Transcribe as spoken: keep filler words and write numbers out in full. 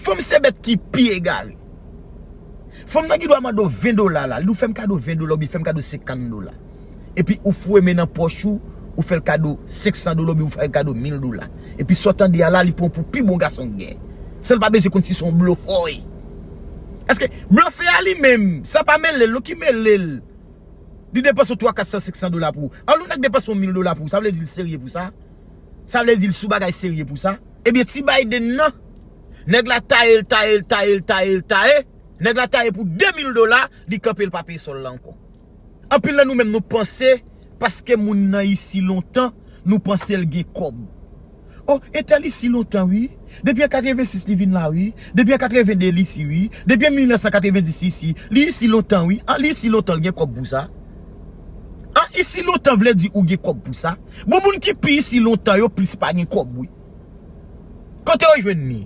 Fanm se bèt ki pi egare. Fanm nan ki dwa mande w ven dola la, li di w fè m kado ven dola oubyen fè m kado senkant dola. Epi ou foure men nan pòch ou, ou fè l kado senksan dola oubyen ou fè l kado mil dola. Epi sa w tande a la, li pran w pou pi bon gason k gen. San l pa bezwen konn si se yon blofè w ye. Paske blofè a li menm, sa pa mele l, non ki mele l. Li depanse twa, kat san, senksan dola pou ou. Alò nèg depanse yon mil dola pou ou, sa vle di l serye pou sa? Sa vle di l sou bagay serye pou sa? Ebyen, ti Biden nan, nèg la taye l, taye l, taye l, taye l, taye. Nèg la taye pou de mil dola, li kanpe, l pa peye sòl la ankò. Anpil nan nou menm nou panse, paske moun nan isi lontan, nou panse l gen kòb. Oh, entèl isi lontan wi. Depi an katrevensis li vin la wi. Depi an katrevende li isi wi. Depi an mil nèf san katrevendis li isi. Li isi lontan wi. An, li isi lontan, l gen kòb pou sa. An, isi lontan vle di ou gen kòb pou sa. Bon, moun ki pi isi lontan yo plis pa gen kòb wi. Kote yo jwenn li?